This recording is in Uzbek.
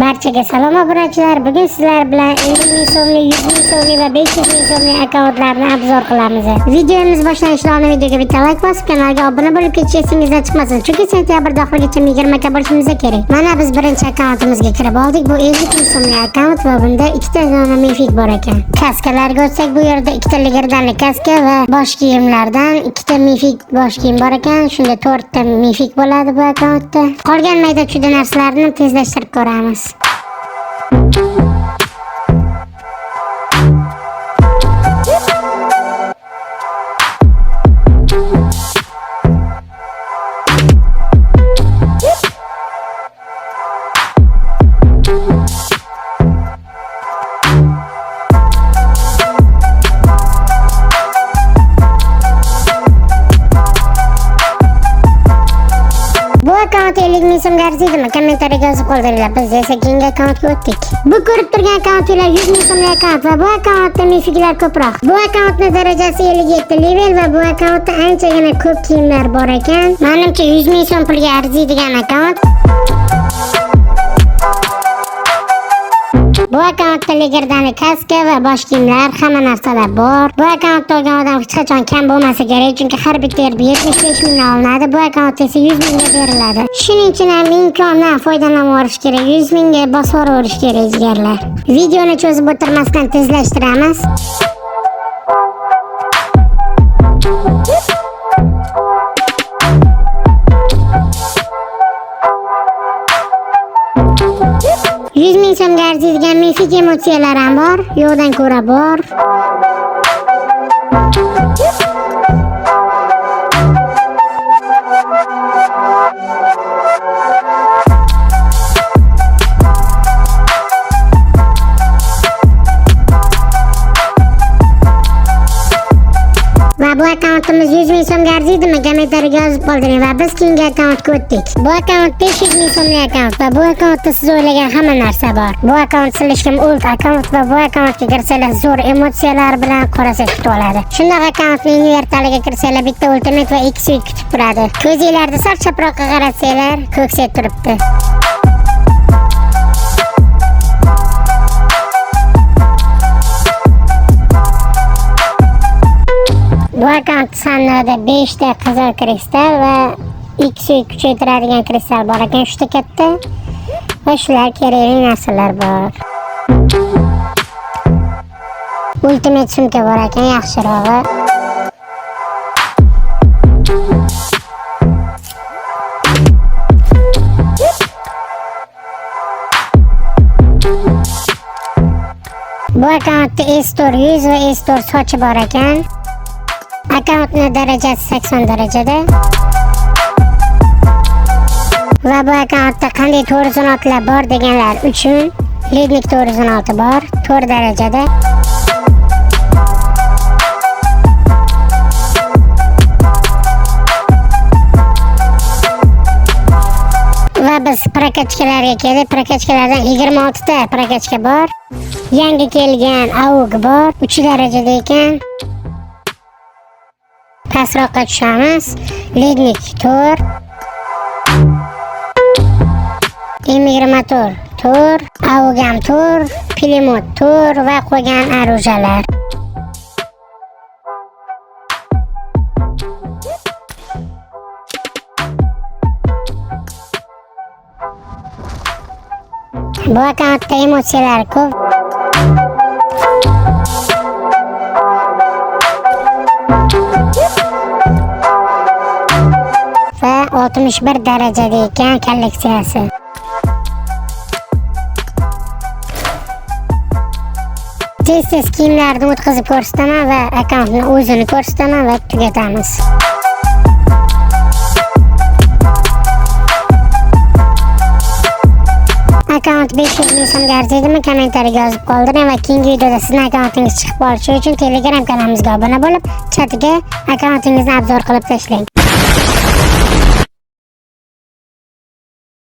Barchaga salom obunachilar. Bugun sizlar bilan 50 ming so'mlik, 100 ming so'mlik va 500 ming so'mlik akkauntlarni обзор qilamiz. Videomiz boshlanishidan oldin videoga bitta like bosib, kanalga obuna bo'lib ketish esingizdan chiqmasin. Chunki sentyabrda oxirigacha 20 k bo'lishimiz kerak. Mana biz birinchi akkauntimizga kirib oldik. Bu 50 ming so'mlik akkaunt va bunda ikkita dona мифик bor ekan. Kaskalarga o'tsak, bu yerda ikkita легендарный kaska va bosh kiyimlardan ikkita мифик bosh kiyim bor ekan. Shunda to'rtta мифик bo'ladi bu akkauntda. Qolgan mayda-chuyda narsalarni tezlashtirib ko'ramiz. Bu akkaunt 50 ming so'mga arziydimi? Kommentariyaga yozib qoldiringlar. Biz esa keyingi akkauntga o'tdik. Bu ko'rib turgan akkauntinglar 100 ming so'mlik akkaunt va bu akkauntda мифик lar ko'proq. Bu akkauntning darajasi 57 level va bu akkauntda anchagina ko'p kiyimlar bor ekan. Menimcha 100 ming so'm pulga arziydigan akkaunt. Bu akkauntda легендарный kaska va bosh kiyimlar, hamma narsalar bor. Bu akkauntda olgan odam hech qachon kam bo'lmasa kerak, chunki har bitta yerda 75 mingdan olinadi. Bu akkaunt esa 100 mingga beriladi. Shuning uchun ham imkondan foydalanib olish kerak. 100 mingga bosib yuborish kerak, jigarlar. Videoni cho'zib o'tirmasdan tezlashtiramiz. 100 ming so'mga arziydigan мифик emotsiyalar ham bor, yo'qdan ko'ra bor. Va bu akkauntimiz 100 ming so'mga arziydimi? Kommentariyaga yozib qoldiring va biz keyingi akkauntga o'tdik. Bu akkaunt 500 ming so'mlik akkaunt va bu akkauntda siz o'ylagan hamma narsa bor. Bu akkaunt слишком old akkaunt va bu akkauntga kirsalar zo'r emotsiyalar bilan qora set kutib oladi. Shundoq akkauntning invertaliga kirsanglar bitta ultimate va ikki suit kutib turadi. Ko'zinglarni sal chaproqqa qaratsanglar, ko'k set turibdi. Bu akkaunt sanada 5 ta qizil kristal va 2 suit kuchaytiradigan kristal bor ekan, 3 ta katta va shular kerakli narsalar bor. Ultimate sumka bor ekan, yaxshirog'i. Bu akkauntda S4 100 va S4 sochi bor ekan. Akkauntning darajasi 80 darajada. Va bu akkauntda qanday 416lar bor deganlar uchun Ледник 416 bor, 4 darajada. Va biz прокачка larga keldik. Прокачка lardan 26 ta прокачка bor. Yangi kelgan AUG bor, 3 darajada ekan. Pastroqqa tushamiz. Ледник 4. M24 4, AUG ham 4, Пулемёт 4 va qolgan оружия lar. Bu akkauntda emotsiyalar ko'p. Va 61 darajada ekan kolleksiyasi. Tez-tez kiyimlarni o'tkazib ko'rsataman va akkauntni o'zini ko'rsataman va tugatamiz. Akkaunt 500 ming so'mga arziydimi? Kommentariyaga yozib qoldiring va keyingi videoda sizning akkauntingiz chiqib qolishi uchun Telegram kanalimizga obuna bo'lib, chatiga akkauntingizni обзор qilib tashlang.